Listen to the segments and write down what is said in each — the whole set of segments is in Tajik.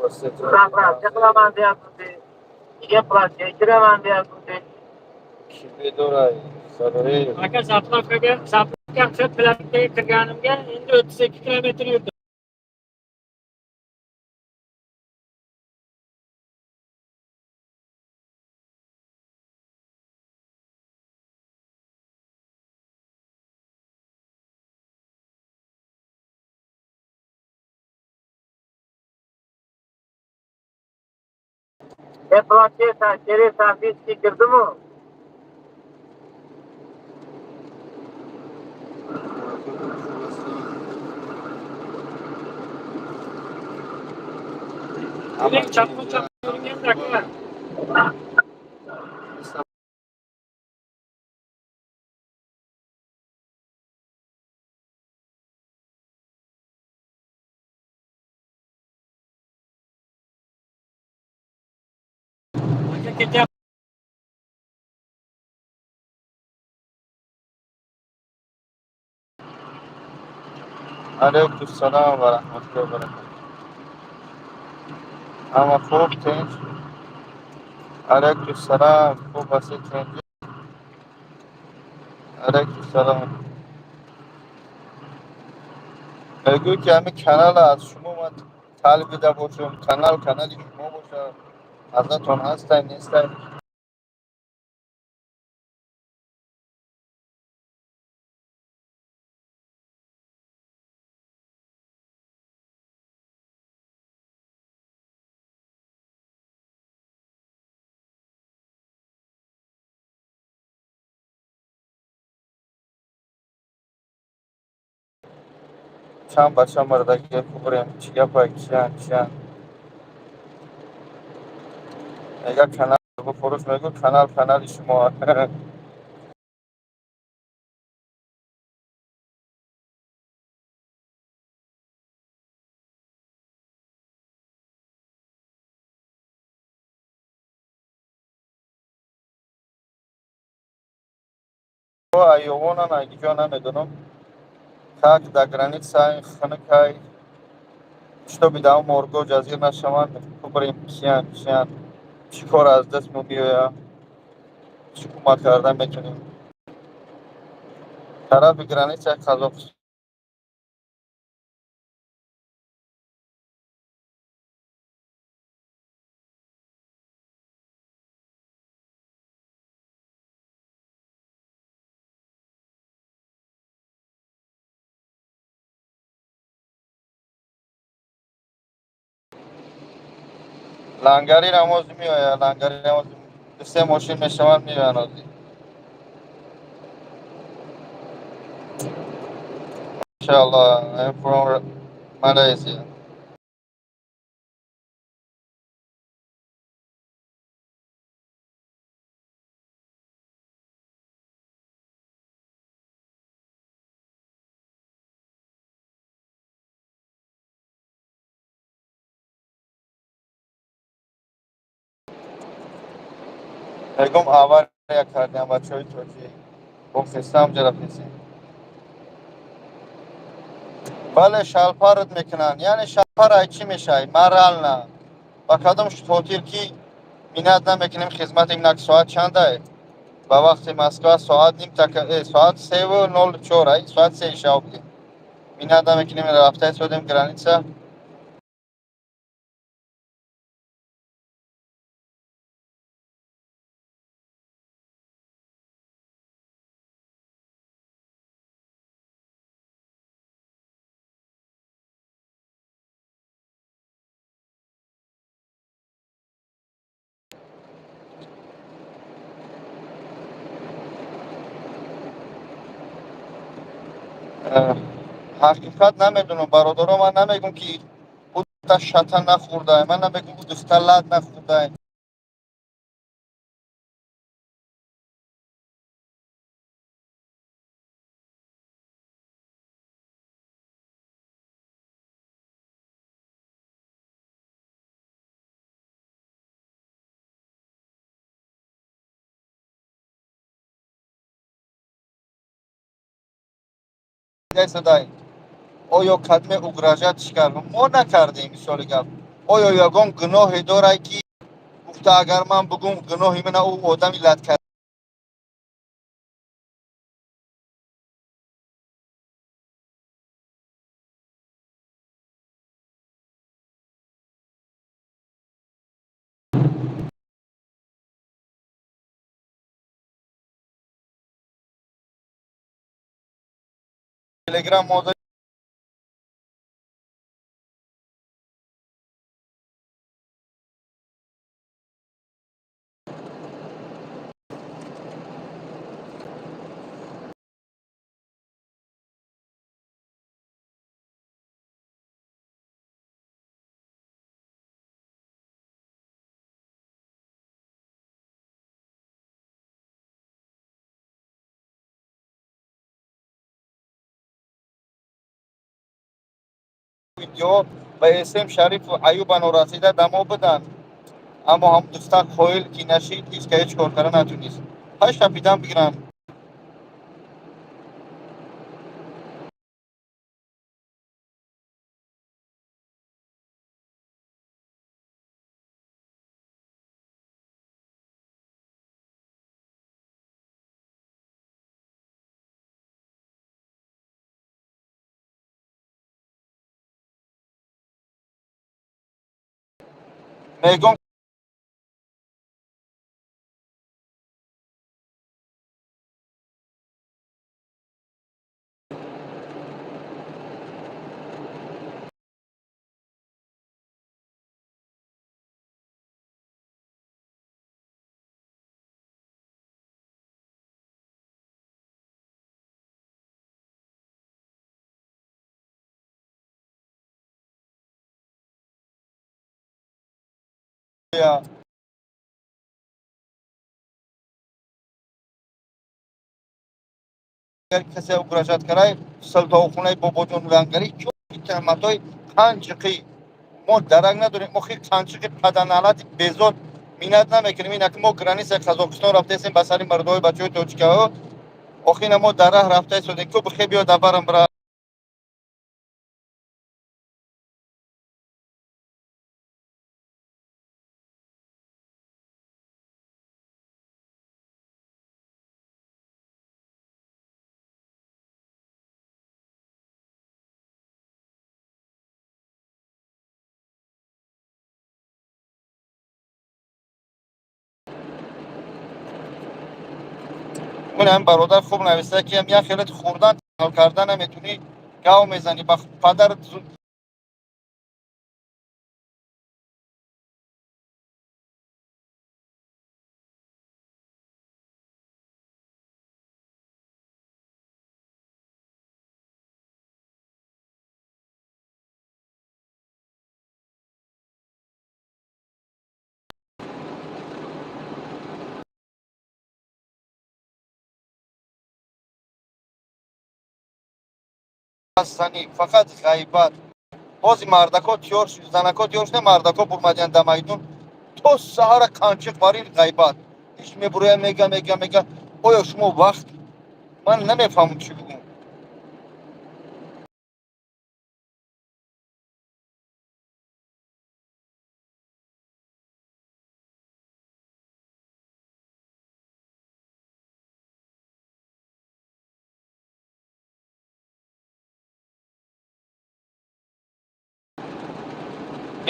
Заправка qilaman deyapti. Gaplarga kiraman deyapti. Ки бедорай садои? Aka, заправка ga, заправка qilib, plaskaga kirganimga endi 32 kilometr yurdim. Gaplarga через Софийский kirdimi? Yuring, chapma chap yuring aka. Aka, ketyapti. Алайкум салом ва раҳматуллоҳи ва баракатуҳ. Ҳама хуб, тинч? Алайкум салом, хуб ҳастед, тинҷ? Алайкум салом. Мегӯй, ки ҳамин канала аз шумо ман талбида бошам, канал канали шумо бошад, азатон ҳастай, нестай? Чанд бача мардаги кубурем, чӣ гапай, киян, киян? Мега, канал бифурӯш, мегӯ, канал канали шумо. Айёвонан, айгиҷо намедонам, как да граница хунукай, чтобы дао морго ҷазир нашаванд. Кубурем, киян, киян, чӣ кор аз даст мо меояд, чӣ кӯмак карда метонем тарафи границаи Қазоқистон. Лангари намози меояд, лангари намози ду се мошин мешаванд, меоянд озӣ. Иншаллоҳ, I'm from Malaysia. Мегӯм, авария кардем, бачаҳои тоҷик бохестам ҷарафесем. Бале, шалпарат мекунанд, яъне шалпар ай чӣ мешавад? Морально ба кадом хотир ки минат намекунем, хизмати нак. Соат чандай ба вақти Москва? Соат ним, соат 3:04, ай соат 3 шав будем. Минат намекунем, рафта истодем граница. Ҳақиқат намедонам, бародаро. Ман намегӯм, ки ӯ духтар шата нахӯрдай, ман намегӯм, ӯ духтар лат нахӯрдай. Дай, оё кадме угрожать кард? Мо накардем. Мисоли гап, Оё ягон гуноҳе дорад, ки гуфта, агар ман бугум, гуноҳи мана ӯ одами латкар телеграм мо видео ба СМ Шарифу Аюба норасида дамо буданд, аммо ҳам духтар қоил ки нашид, ҳеҷ ка ҳеҷ кор карда натунист. Ҳашта пидан бигиранд. Мегӯм, агар касе угрожать карай, салтоқхонаи Бобоҷон Лангарӣ, тӯҳматҳои қанчиқӣ мо дарак надорем. Охи, қанчиқи паданалати безод минат намекунем. Ина ки мо границаи Қазоқистон рафтаестем, ба сари мардои бачаҳои тоҷикаҳо. Охи, ина мо дар раҳ рафта истодем, ку бихе биё дабарам бира. Ҳам бародар хуб нависта, ки як хелат хӯрдан ҳал кардан наметунӣ, гав мезанӣ ба падар. Зани фақат ғайбат. Ҳози мардако тиёр, занако тиёр шуда, мардако бурмадиян да майдон, то саҳара қанчиқ барин ғайбат иш мебуроя, мега, мега, мега. Оё шумо вақт, ман намефаҳмам, чӣ бигӯм.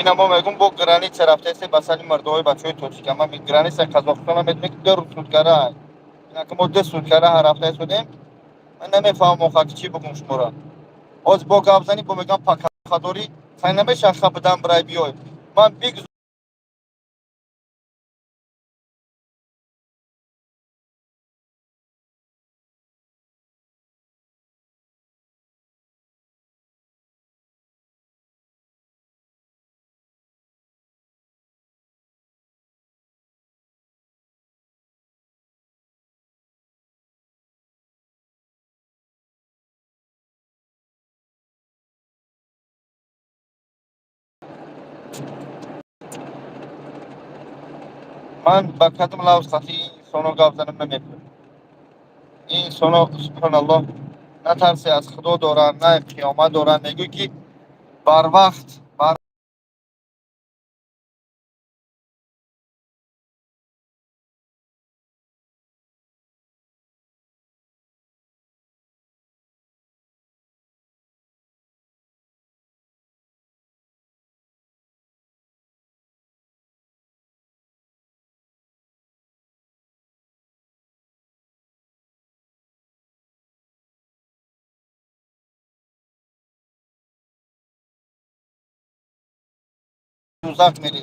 Ина мо мегӯм, бо граница рафтаесте, ба сари мардоҳои бачаҳои тоҷика. Ман границаи Қазоқистона медонем, ки 2 суткара. Ина ки мо 2 суткара рафта истодем. Ман намефаҳмам, оха, ки чӣ бигӯм шуморо. Ҳозир бо гап занӣ, бо мегӯям, пакаха дорӣ, хай намеша, ха бидан бирай биёй. Ман биг ман ба кадом лавз хати инсоно гап занам, намефаҳмам. Инсоно, субҳоналлоҳ, на тарсе аз Худо доранд, на қиёмат доранд. Мегӯй, ки барвақт бар Дузах мерӣ.